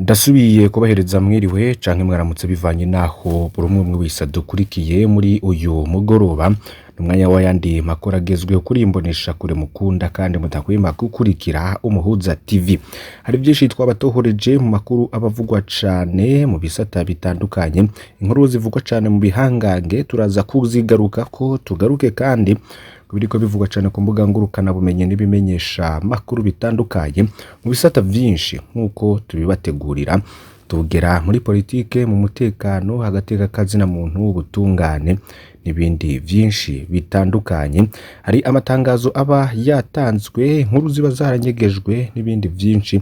Ndasubiye kubahereza mwiriwe canke mwaramutse bivanye naho buri umwe umwe wese adukurikiye muri uyu mugoroba. Umwanya w'ayandi makuru agezweho kuri imbonesha kure mukunda kandi mudahwema gukurikira Umuhuza TV. Hari byinshi twabatohoreje mu makuru abavugwa cane mu bisata bitandukanye, inkuru zivugwa cane mu bihangange turaza kuzigarukako, tugaruke kandi ku biriko bivugwa cane ku mbuga ngurukana bumenyi n'ibimenyesha makuru bitandukanye mu bisata vyinshi nk'uko tubibategurira. Tugera muri politike, mu mutekano, agateka kazina muntu, ubutungane n'ibindi vyinshi bitandukanye. Hari amatangazo aba yatanzwe, inkuru ziba zaranyegejwe n'ibindi vyinshi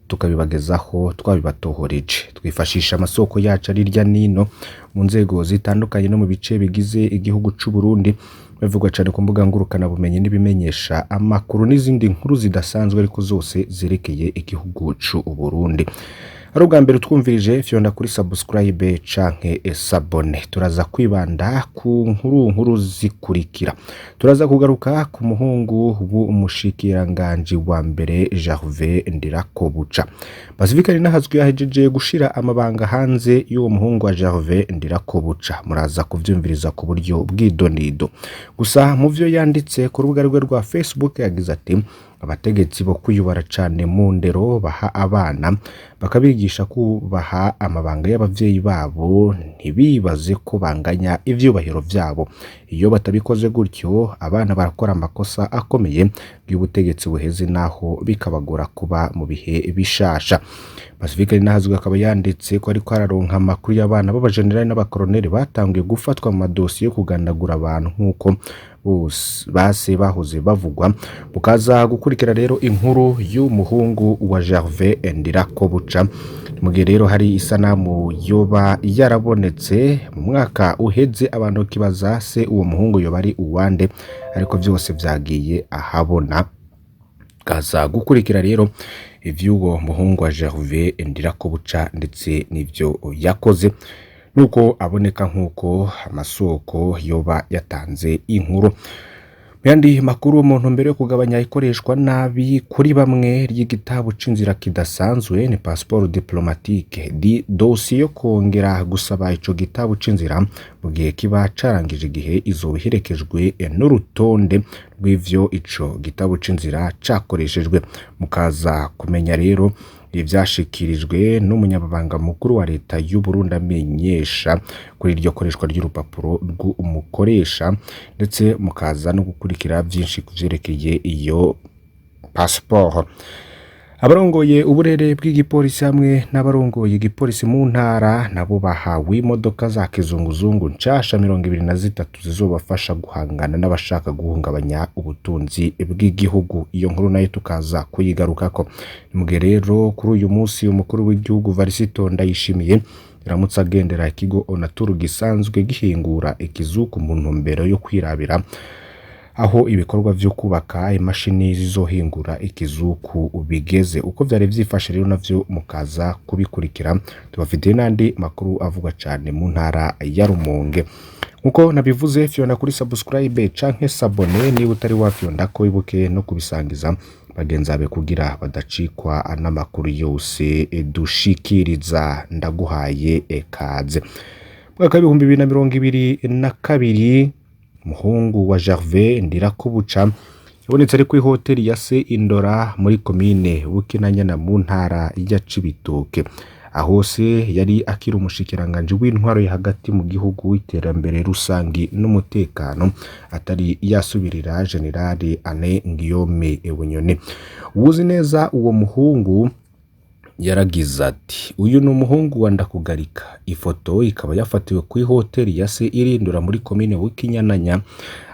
tukabibagezaho twabibatohoreje. Twifashisha amasoko yacu ari hirya nino mu nzego zitandukanye no mu bice bigize igihugu c'u Burundi, bivugwa cane ku mbuga ngurukana bumenyi n'ibimenyesha amakuru n'izindi nkuru zidasanzwe ariko zose zerekeye igihugu c'u Burundi. Ari ubwa mbere twumvirije, fyonda kuri subscribe canke s'abonner. Turaza kwibanda ku nkuru nkuru zikurikira. Turaza kugaruka ku muhungu w'umushikiranganji wa mbere Gervais Ndirakobuca. Pacifique Ninahazwi yahejeje gushira amabanga hanze y'uwo muhungu wa Gervais Ndirakobuca. Muraza kuvyumviriza ku buryo bw'idonido. Gusa mu vyo yanditse ku rubuga rwe rwa Facebook yagize ati: abategetsi bo kwiyubara cane mu ndero baha abana, bakabigisha kubaha amabanga y'abavyeyi babo, ntibibaze ko banganya ivyubahiro vyabo. Iyo batabikoze gutyo, abana barakora amakosa akomeye y'ubutegetsi buheze, naho bikabagora kuba mu bihe bishasha. Pacifique Ninahazwi akaba yanditse ko ariko araronka amakuru y'abana b'abajenerali n'abakoroneli batanguye gufatwa mu madosiye yo kugandagura abantu nk'uko bose base bahoze bavugwa. Bukaza gukurikira rero inkuru y'umuhungu wa Gervais Ndirakobuca. Mu gihe rero hari isanamu yoba yarabonetse mu mwaka uheze, abantu kibaza se uwo muhungu yoba ari uwande, ariko vyose vyagiye ahabona. Kaza gukurikira rero ivy'uwo muhungu wa Gervais Ndirakobuca ndetse n'ivyo yakoze nuko aboneka nk'uko amasoko yoba yatanze inkuru. Mu yandi makuru, mu ntumbero yo kugabanya ikoreshwa nabi kuri bamwe ry'igitabo c'inzira kidasanzwe ni passeport diplomatique, di dosiye yo kongera gusaba ico gitabo c'inzira mu gihe kiba carangije igihe izoba iherekejwe n'urutonde rw'ivyo ico gitabo c'inzira cakoreshejwe. Mukaza kumenya rero ivyashikirijwe n'umunyamabanga mukuru wa leta y'u Burundi amenyesha kuri iryo koreshwa ry'urupapuro rw'umukoresha, ndetse mukaza no gukurikira vyinshi kuvyerekeye iyo passeport. Abarongoye uburere bw'igipolisi hamwe n'abarongoye igipolisi mu ntara nabo bahawe imodoka za kizunguzungu nshasha 23 zizobafasha guhangana n'abashaka guhungabanya ubutunzi bw'igihugu. Iyo nkuru nayo tukaza kuyigarukako. Mu gihe rero kuri uyu munsi umukuru w'igihugu Varisito Ndayishimiye yaramutse agendera ikigo Onaturu gisanzwe gihingura ikizuku mu ntumbero yo kwirabira aho ibikorwa vyo kubaka imashini zizohingura ikizuku bigeze. Uko vyari vyifashe rero navyo mukaza kubikurikira. Tubafitiye n'andi makuru avugwa cane mu ntara ya Rumonge. Nkuko nabivuze, fyonda kuri subscribe canke s'abonner niba utari wafyonda ko, ibuke no kubisangiza bagenzi bawe kugira badacikwa n'amakuru yose dushikiriza. Ndaguhaye ekaze. Mwaka w'2022, umuhungu wa Gervais Ndirakobuca yabonetse ari kuri hoteli ya se Indora muri komine Bukinanyana mu ntara ya Cibitoke, aho se yari akiri umushikiranganji w'intwaro yo hagati mu gihugu, iterambere rusangi n'umutekano, atari yasubirira Generali Alain Guillaume Bunyoni. Uwuzi neza uwo muhungu yaragize ati: uyu ni umuhungu wa Ndakugarika. Ifoto ikaba yafatiwe kuri hoteli ya se Irindura muri komine Bukinyananya,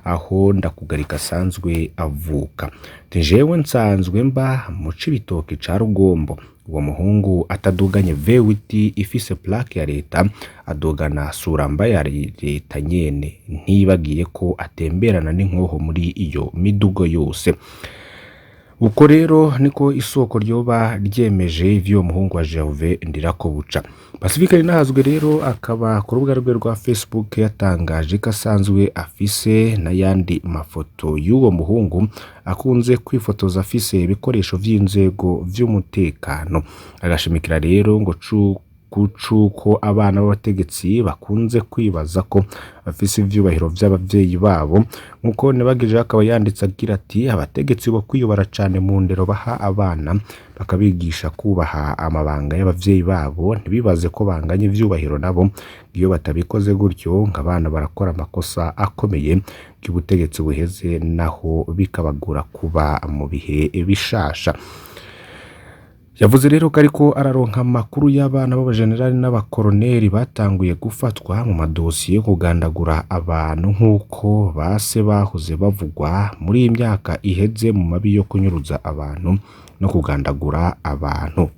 aho Ndakugarika asanzwe avuka. Jewe nsanzwe mba mu Cibitoke ca Rugombo. Uwo muhungu ataduganye V8 ifise plaque ya leta, adugana suramba ya leta nyene, ntibagiye ko atemberana n'inkoho muri iyo midugo yose. Uko rero niko isoko ryoba ryemeje ivy'uwo muhungu wa Gervais Ndirakobuca. Pacifique Ninahazwe rero akaba ku rubuga rwe rwa Facebook yatangaje ko asanzwe afise n'ayandi mafoto y'uwo muhungu akunze kwifotoza afise ibikoresho vy'inzego vy'umutekano. Agashimikira rero ngo cuko abana b'abategetsi bakunze kwibaza ko bafise ivyubahiro vy'abavyeyi babo, nkuko Nibagije akaba yanditse agira ati abategetsi bo kwiyubara cane mu ndero baha abana, bakabigisha kubaha amabanga y'abavyeyi babo, ntibibaze ko banganya ivyubahiro nabo. Iyo batabikoze gutyo ngo abana barakora amakosa akomeye y'ubutegetsi buheze, naho bikabagora kuba mu bihe bishasha. Yavuze rero ko ariko araronka amakuru y'abana b'abajenerali n'abakoroneri batanguye gufatwa mu madosiye yo kugandagura abantu nk'uko base bahoze bavugwa muri iyi myaka iheze mu mabi yo kunyuruza abantu no kugandagura abantu.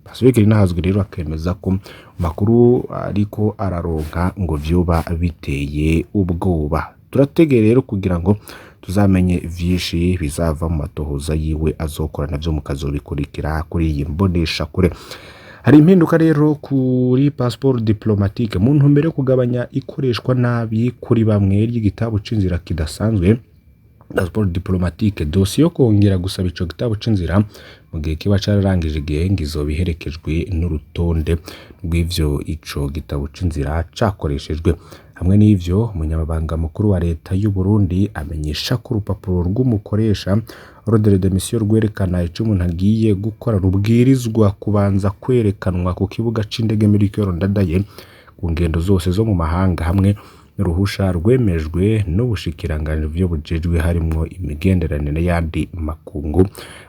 Pacifique Ninahazwe rero akemeza ko makuru ariko araronka ngo vyoba biteye ubwoba. Turategeye rero kugira ngo tuzamenye vyinshi bizava mu matohoza yiwe azokora, navyo mukazobikurikira kuri iyi mbonesha kure. Hari impinduka rero kuri passeport diplomatique mu ntumbero yo kugabanya ikoreshwa nabi kuri bamwe ry'igitabo c'inzira kidasanzwe passeport diplomatique. Dosiye yo kongera gusaba ico gitabo c'inzira mu gihe kiba cararangije igihe ngo izoba iherekejwe n'urutonde rw'ivyo ico gitabo c'inzira cakoreshejwe. Hamwe n'ivyo, umunyamabanga mukuru wa leta y'u Burundi amenyesha ko urupapuro rw'umukoresha ordre de mission rwerekana ico umuntu agiye gukora rubwirizwa kubanza kwerekanwa ku kibuga c'indege Melchior Ndadaye ku ngendo zose zo mu mahanga, hamwe n'uruhusha rwemejwe n'ubushikiranganji byo bujejwe harimwo imigenderanire n'ayandi makungu.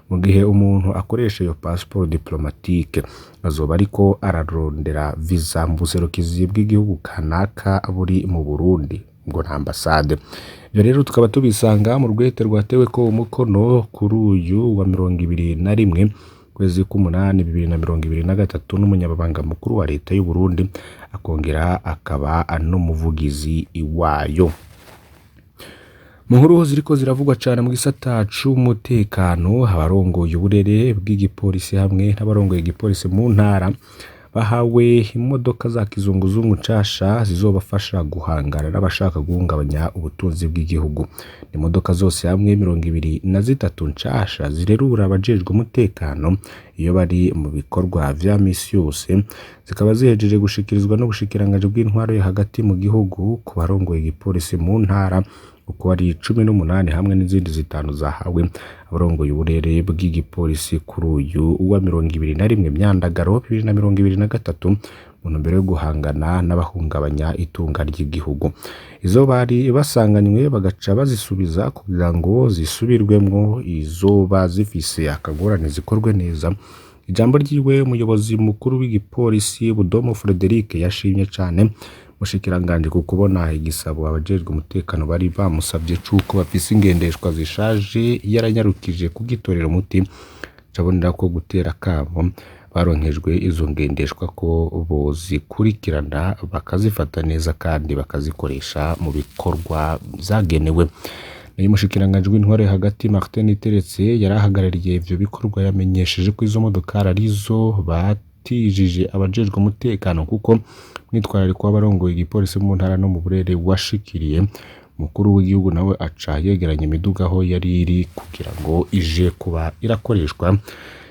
Mu gihe umuntu akoresha iyo passeport diplomatique azoba ariko ararondera visa mu buserukizi bw'igihugu kanaka buri mu Burundi, ngo nta ambasade. Ivyo rero tukaba tubisanga mu rwete rwatewe ko umukono kuri uyu wa 21 kwezi k'umunani 2023 n'umunyamabanga mukuru wa leta y'u Burundi, akongera akaba n'umuvugizi wayo. Mu nkuru ziriko ziravugwa cane mu gisata c'umutekano, abarongoye uburere bw'igipolisi hamwe n'abarongoye igipolisi mu ntara bahawe imodoka za kizunguzungu nshasha zizobafasha guhangana n'abashaka guhungabanya ubutunzi bw'igihugu. Imodoka zose hamwe 23 nshasha zirerura abajejwe umutekano iyo bari mu bikorwa vya misi yose, zikaba zihejeje gushikirizwa n'ubushikiranganji bw'intwaro yo hagati mu gihugu ku barongoye igipolisi mu ntara uko ari 18, hamwe n'izindi 5 zahawe abarongoye uburere bw'igipolisi kuri uyu wa 21 Myandagaro 2023 mu ntumbero yo guhangana n'abahungabanya itunga ry'igihugu. Izo bari basanganywe bagaca bazisubiza kugira ngo zisubirwemwo izoba zifise akagorane zikorwe neza. Ijambo ryiwe, umuyobozi mukuru w'igipolisi Budomo Frederic yashimye cane mushikiranganje ku kubona igisabo abajejwe umutekano bari bamusavye cuko bafise ingendeshwa zishaje yaranyarukije kugitorera umuti, cabonera ko gutera kamo baronkejwe izo ngendeshwa ko bozikurikirana bakazifata neza kandi bakazikoresha mu bikorwa vyagenewe. Nayo umushikiranganji w'intwaro hagati Martin Niteretse yarahagarariye ivyo bikorwa, yamenyesheje ko izo modokari arizo batijije abajejwe umutekano kuko umwitwarariko w'abarongoye igipolisi mu ntara no mu burere washikiriye umukuru w'igihugu, nawe aca yegeranya imiduga aho yari iri kugira ngo ije kuba irakoreshwa.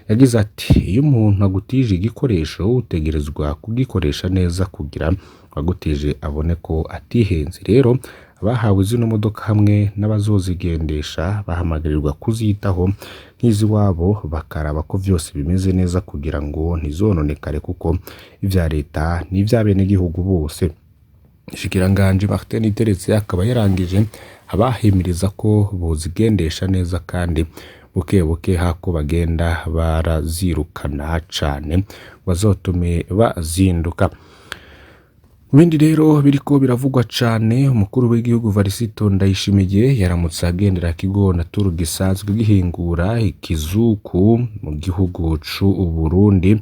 Yagize ati iyo umuntu agutije igikoresho utegerezwa kugikoresha neza kugira uwagutije abone ko atihenze. Rero abahawe zino modoka hamwe n'abazozigendesha bahamagarirwa kuzitaho nk'iz'iwabo, bakaraba ko vyose bimeze neza kugira ngo ntizononekare, kuko ivya leta n'ivy'abenegihugu bose. Umushikiranganji Martin Niteretse akaba yarangije abahimiriza ko bozigendesha neza kandi buke buke hako bagenda barazirukana cane bazotume bazinduka. Mu bindi rero biriko biravugwa cane, umukuru w'igihugu Varisito Ndayishimiye yaramutse agendera ikigo Naturu gisanzwe gihingura ikizuku mu gihugu c'u Burundi.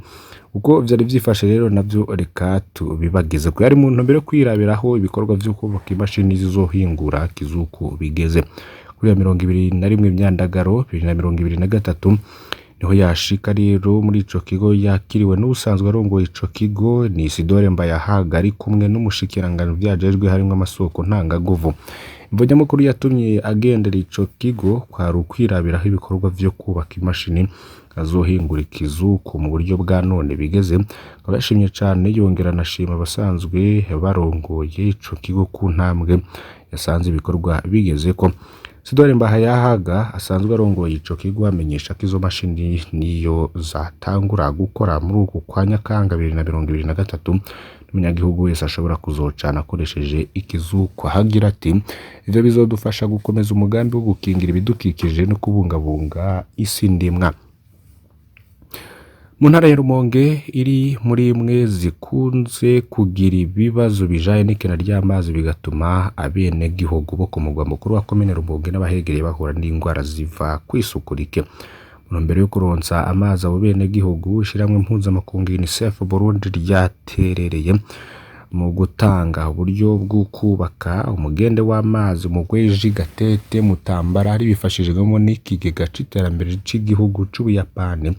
Uko vyari vyifashe rero navyo reka tubibagize ko yari mu ntumbero yo kwirabiraho ibikorwa vyo kubaka imashini zizohingura kizuku bigeze. Kuri ya 21 Myandagaro 2023 niho yashika rero muri ico kigo, yakiriwe n'ubusanzwe arongoye ico kigo ni Isidore Mbayahaga, ari kumwe n'umushikiranganji vyajejwe harimwo amasoko ntangaguvu. Imvo nyamukuru yatumye agendera ico kigo kwari ukwirabiraho ibikorwa vyo kubaka imashini azohingura ikizuku mu buryo bwa none bigeze. Akaba yashimye cane yongera anashima abasanzwe barongoye ico kigo ku ntambwe yasanze ibikorwa bigezeko. Isidore Mbayahaga asanzwe arongoye ico kigo amenyesha ko izo mashini niyo zatangura gukora muri uku kwa Nyakanga 2023, n'umunyagihugu wese ashobora kuzocana akoresheje ikizuku. Ahagira ati: "Ivyo bizodufasha gukomeza umugambi wo gukingira ibidukikije no kubungabunga isi ndimwa." Mu ntara ya Rumonge iri muri imwe zikunze kugira ibibazo bijanye n'ikena ry'amazi, bigatuma abenegihugu bo ku mugwa mukuru wa komine Rumonge n'abahegereye bahura n'ingwara ziva kw'isuku rike. Mu ntumbero yo kuronsa amazi abo benegihugu, ishirahamwe mpuzamakungu UNICEF Burundi ryaterereye mu gutanga uburyo bwo kubaka umugende w'amazi mu Rweji, Gatete, Mutambara, ribifashijwemo n'ikigega c'iterambere c'igihugu c'Ubuyapani.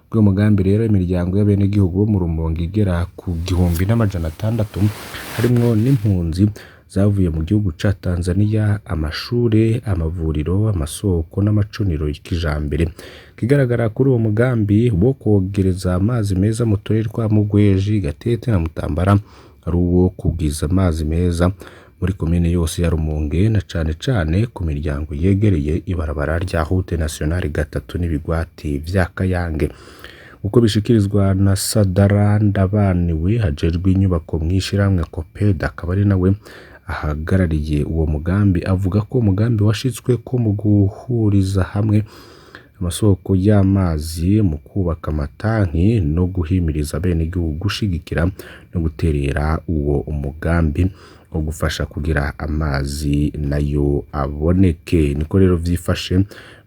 Bw'uwo mugambi rero, imiryango y'abenegihugu bo mu Rumonge igera ku 1600, harimwo n'impunzi zavuye mu gihugu ca Tanzania, amashure, amavuriro, amasoko n'amacuniro kijambere. Ikigaragara kuri uwo mugambi wo kwogereza amazi meza mu turere twa Mugweji, Gatete na Mutambara ari uwo kugwiza amazi meza muri komine yose ya Rumonge, na cane cane ku miryango yegereye ibarabara rya route nationale gatatu n'ibigwati vya Kayange. Uko bishikirizwa na Sadara Ndabaniwe hajejwe inyubako mw'ishirahamwe Coped, akaba ari nawe ahagarariye uwo mugambi, avuga ko umugambi washitsweko mu guhuriza hamwe amasoko y'amazi mu kubaka amatanki no guhimiriza abenegihugu gushigikira no guterera uwo umugambi wo gufasha kugira amazi nayo aboneke. Niko rero vyifashe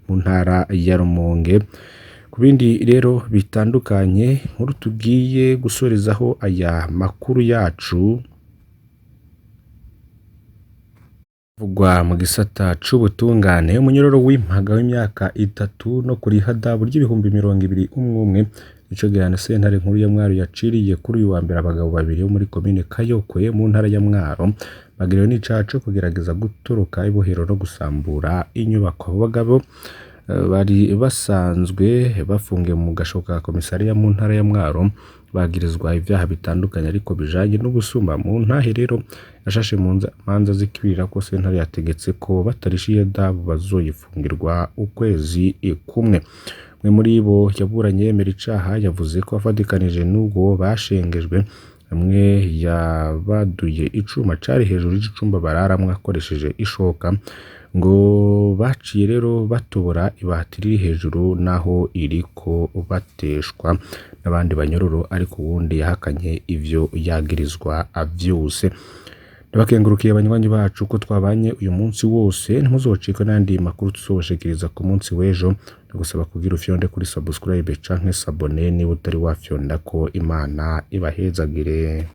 mu ntara ya Rumonge. Ku bindi rero bitandukanye, nkuru tugiye gusorezaho aya makuru yacu vugwa mu gisata c'ubutungane, umunyororo w'impaga w'imyaka 3 no kurihadabu ry'ibihumbi 20 umwe umwe, nico gihano sentare nkuru ya Mwaro yaciriye kuri uyu wa mbere abagabo babiri bo muri komine Kayokwe mu ntara ya Mwaro, bagiriwe n'icaha co kugerageza gutoroka ibohero no gusambura inyubako. Abo bagabo bari basanzwe bafungiwe mu gasho ka komisariya mu ntara ya Mwaro, bagirizwa ivyaha bitandukanye ariko bijanye n'ubusuma. Mu ntahe rero yashashe mu manza z'ikibirira ko sentare yategetse ko batarishiye dabu bazoyifungirwa ukwezi kumwe. Umwe muri bo yaburanye yemera icaha, yavuze ko afatikanije n'ubwo bashengejwe, hamwe yabaduye icuma cari hejuru y'icumba bararamwo akoresheje ishoka, ngo baciye rero batobora ibati riri hejuru naho iriko bateshwa n'abandi banyororo, ariko uwundi yahakanye ivyo yagirizwa vyose. Ndabakengurukiye abanywanyi bacu ko twabanye uyu munsi wose, ntimuzocikwe n'andi makuru tuzobashikiriza ku munsi w'ejo. Ndagusaba kugira ufyonde kuri subscribe canke s'abonner niba utari wafyonda, ko Imana ibahezagire.